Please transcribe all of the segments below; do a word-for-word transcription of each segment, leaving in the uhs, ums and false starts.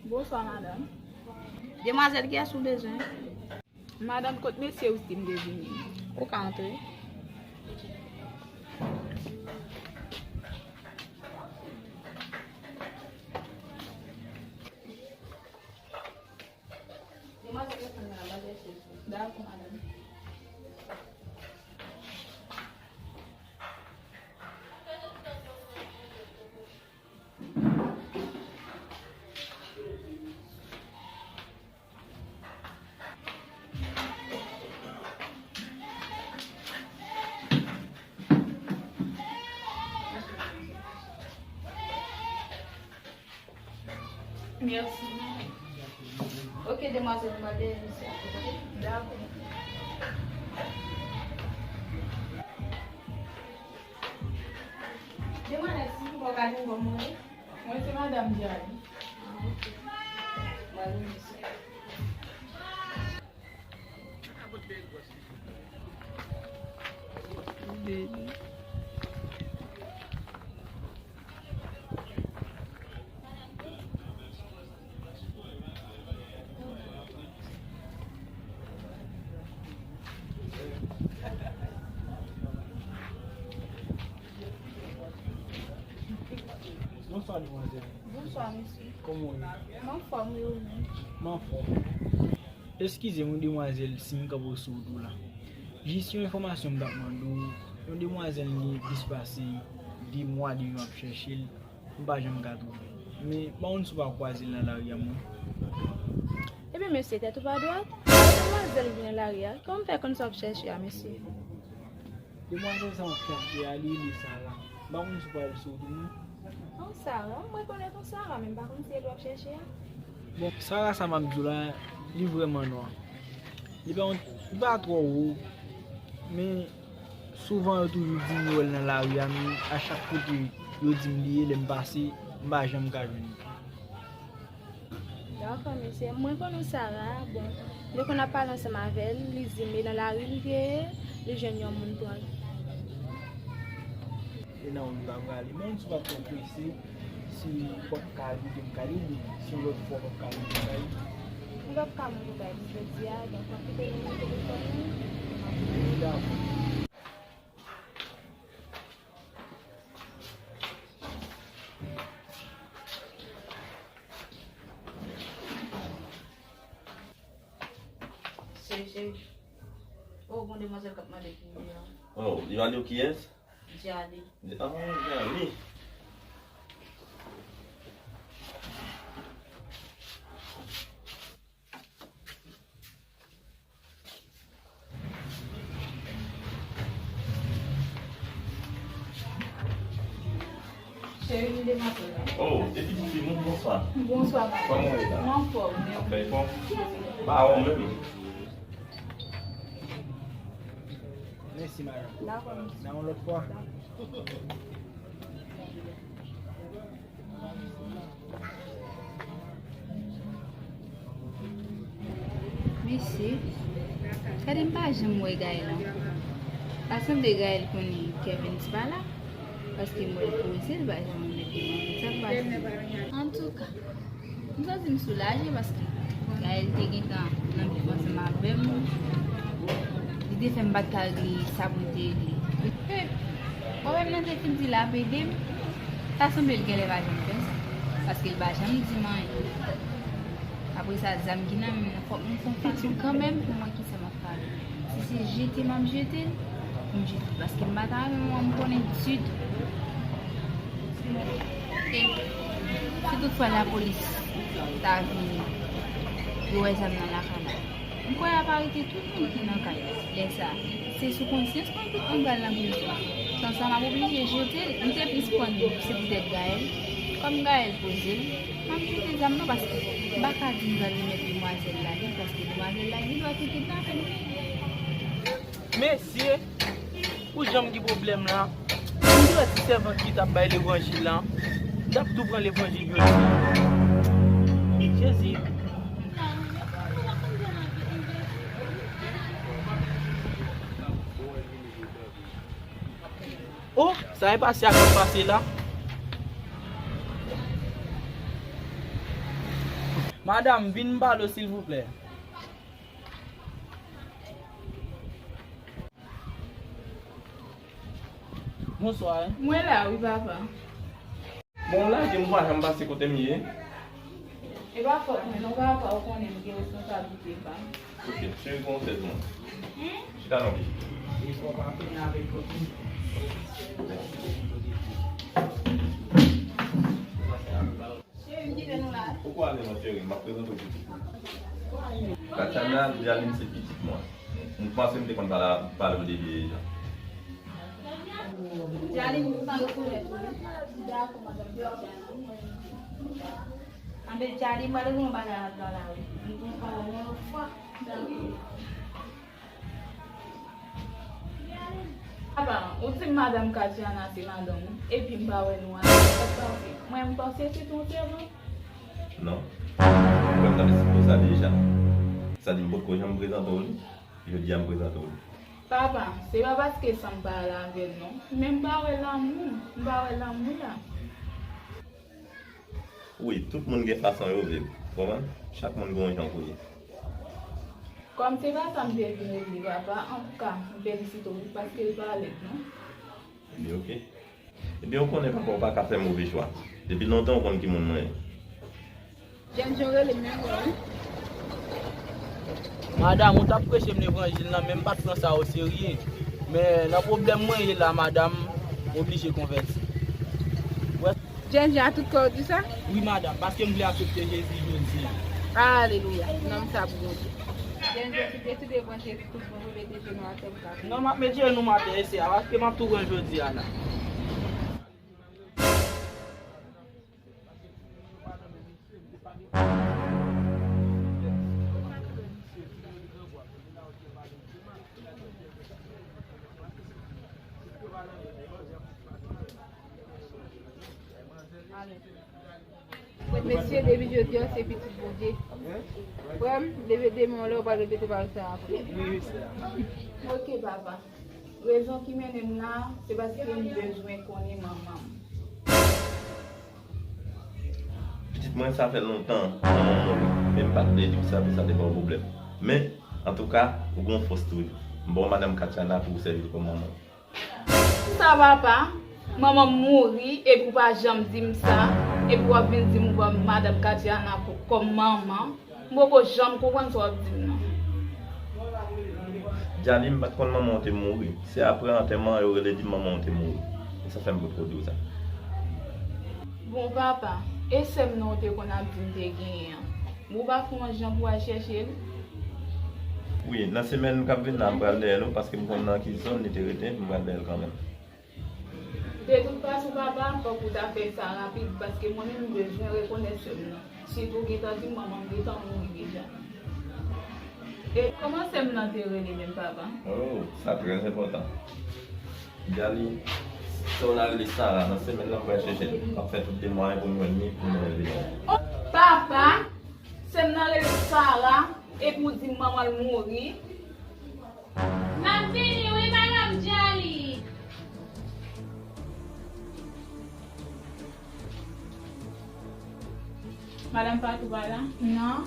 Bonswa, madanm. Demwazèl, kiyès ou bezwen? Madanm, kot mesye ou di m te vini? Ou ka antre. Demwazèl, ou konn la, m al chèche l. Dakò, madanm. Mèsi. Ok, demwazèl, nou pral dèyè mesye a. Dakò. Demwazèl, silvouplè, ou ka di m kòman w rele? Mwen se madanm Djali. Ah, ok. Mwen, mèsi. Bonswa, demwazèl. Bonswa, mesye. Kòman w ye? M anfòm, e ou menm? M anfòm. Eskize m, wi, demwazèl, si m kanpe w sou wout ou la. Jis yon enfòmasyon m t ap mande w. Yon demwazèl gen plis pase de mwa depi m ap chèche l, m pa janm ka twouve l. Men, m pa konn si w pa kwaze l nan lari a, mwen. Ebyen, mesye, tèt ou pa dwat? Demwazèl vin nan lari a. Kòman w fè konn sa w ap chèche a, mesye? Demwazèl sa w ap chèche a, li rele Sara. M pa konn si w pa wè l sou wout ou, non. An, Sara? M rekonèt yon Sara, men m pa konn si e li w ap chèche a. Bon, Sara sa m ap di w la, li vrèman nwa. Li pa yon, li pa twò wo, men souvan yo toujou di m yo wè l nan lari a, men a chak kote yo di m li ye, lè m pase, m pa janm ka jwenn li. Dakò, mesye. Mwen konn yon Sara, bon, mwen konn ap pale ansanm avè l, li di m li nan lari l te ye, li jwenn yon moun pran l. E nan wout la prale. Men si w pa twò prese, si w ap ka ede m ka ede, si yon lòt fwa w p ap ka ede m ka ede. Yon lòt ka moun ou bay m jodi a, donk w ap kite nimewo telefòn mwen. Dakò. Cheri, cheri. Oh, gon demwazèl k ap mande pou ou an. Oh, li mande w kiyès? Djali. Ah, Djali. Cheri, m demwazèl la. Oh, e pitit fi m, bonswa. Bonswa, madanm. Kòman w ye la? M anfòm, men ou? Anfòm. Pa wè w menm. Mèsi, madanm. Dakò, mèsi. Nan yon lòt fwa. Mesye, gade m pa janm wè Gaël ankò. Ta sanble Gaël konnen Kevin pa la, paske m wè l poze, l pa janm remèt li manje. Sa k pase? Antouka, m santi m soulaje paske Gaël te gentan nan bif ansanm avè m. Li te fè m pa t ka regle sa pou m te regle. Pwoblèm nan te fin di l ap ede m. Ta sanble l genlè pa janm fè sa, paske l pa janm di m anyen. Apre sa, zam ki nan men m nan, fòk m fè yon fason kanmenm pou m wè kisa m ap fè avè l. Si se jete m ap jete l, m jete l, paske m pa ta renmen mwen m konnen ditou. E si toutfwa lapolis ta vini, yo wè zam nan lakay la, m kwè y ap arete tout moun ki nan kay la. Lè sa a, se sou konsyans mwen pou m pral nan prizon. San sa, m ap oblije jete l. M te plis pran se poutèt Gaël. Kòm Gaël poze l, m ap jete zam nan paske m pa ka di m pral remèt demwazèl la li, paske demwazèl la gen dwa te kidnape m. Mesye, ou janm gen pwoblèm la. M te wè ti sèvant ki t ap bay levanjil la. M t ap tou pran levanjil jodi a. Jezi. Oh, sa e pase ak sa k pase la. Madanm, vin m pale w silvouplè. Bonswa. Mwen la wi papa. Bon, lage m, m pa janm pase kote m ye. E pa fòt mwen non papa, ou konnen m gen responsablite pa m. Ok, cheri, pran sèz mwen. Hmm? Chita non. Ou kwè ale non cheri, m ap prezante w pitit mwen. Katiana, Djaline se pitit mwen. M panse m te konn pale, pale w de li deja. Djaline, ou pa rekonèt ou wi. Dakò, madanm Djaline. Anben Djaline, m pral gen yon bagay ap la la wi. M konn pale yon lòt fwa. Dakò. Papa, ou di madanm Katiana se madanm ou, epi m pa wè nou ansanm, sa k pase? Mwen, m panse se te yon sèvant. Non. Mwen, m t ap esplike w sa deja. Sa di m potko janm prezante w li, jodi a m prezante w li. Papa, se pa paske san m pa al avè l non, men m pa wè lanmou, m pa wè lanmou la. Wi, tout moun gen fason yo viv, ou konprann? Chak moun gen yon jan pou li. Kòm se pa sa m te vin regle papa, antouka, m felisite w wi, paske l pa lèd non. Ebyen, oke. Ebyen, ou konnen papa, ou pa ka fè move chwa. Depi lontan, ou konn ki moun mwen ye. Jènjan rele m, men mwen wi. Madanm, ou t ap preche m levanjil lan, men m pa t pran sa oserye. Men nan pwoblèm mwen ye la, madanm, m oblije konvèti. Wè. Jènjan, a tout kè w di sa? Wi, madanm, paske m vle aksepte Jezi jodi a. Alelouya. Nonm sa pou Bondye. Jènjan, si te tou devan Jezi, tout bon, mete jenou atè m ka. Non, m ap met jenou m atè, e se a, paske m ap tou pran jodi a la. Mesye, depi jodi a, se pitit Bondye. Frè m, leve de men w lè w pral repete pawòl sa a apre. Ok, papa. Rezon ki mennen m la, se paske m bezwen konnen manman m. Pitit mwen, sa fè lontan manman w mouri, men m pa t vle di w sa pou sa te ba w pwoblèm. Men, antouka, ou gen yon fòs tou wi. M ba w madanm Katiana pou w sèvi l kòm manman w. Sa papa, manman m mouri epi w pa janm di m sa, epi w ap vin di m ou ba m madanm Katiana kòm manman. M poko janm konprann sa w ap di m nan. Djali, m pa t konn manman w te mouri. Se apre antèman an yo rele di m manman w te mouri. E sa fè m potko di w sa. Bon papa, e sè m nan w te konn ap di m te genyen an? Ou pa fè yon jan pou w al chèche l? Wi, nan semèn k ap vin la, m pral dèyè l wi, paske m konn nan ki zòn li te rete, m pral dèyè l kanmenm. De tout fason, papa, fòk ou ta fè sa rapid, paske mwen menm m bezwen rekonèt sè m nan. Sitou w gentan di m manman m gentan mouri deja. E kòman sè m nan te rele menm, papa? Oh, sa trè enpòtan. Djali, sè w la rele Sara, nan semèn nan m pral chèche l. M ap fè tout de mwayen pou m jwenn li, pou m rele l. Oh, papa, sè m nan rele Sara, epi w di m manman l mouri. M ap vini wi, madanm Djali. Madanm Fatou pa la? Non.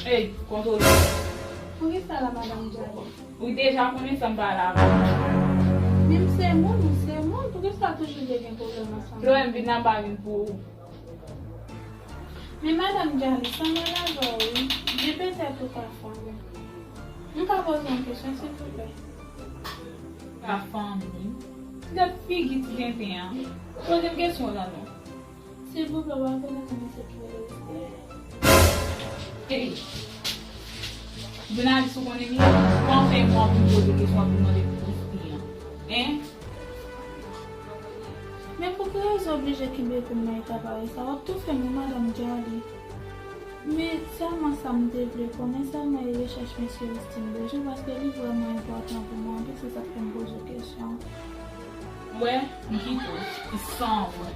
Ey, kontwole. Poukisa la, madanm Djali? Ou deja konnen sa m pa la avè w. Men m se moun, ou se moun, poukisa toujou dwe gen pwoblèm ansanm? Chloé, m vin la, m pa vin pou ou. Men madanm Djali, sa mal avè w wi. Gen petèt ou ka fanmi. M ka poze w yon kesyon, silvouplè? Ka fanmi? Gad figi ti tenten an. Poze m kesyon w la non. Silvouplè, w pa konnen kòman se pou respè. Ey! Jounalis ou konnen m ye? Pandan w ap vin poze kesyon, w ap vin mande pou respè an. Hein? Men pou ki rezon oblije kenbe pou m nan eta parèy sa? W ap toufe m wi, madanm Djali. Men sèlman sa m te vle konnen sèlman e rechèch mesye Rustin Beaujeu, paske li vrèman enpòtan pou mwen anpil, se sa k fè m poze w kesyon. Wè, m kite w, ki san wè.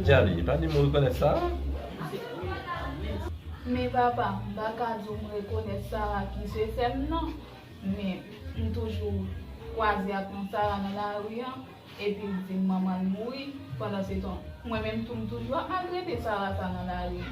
Djali, pa di m ou rekonèt Sara? Men papa, m pa ka di w m rekonèt Sara ki se sè m nan. Men, m toujou kwaze ak yon Sara nan lari an, epi l di m manman l mouri, pandan se tan, Mwen menm tou m toujou ap maltrete Sarah sa nan lari.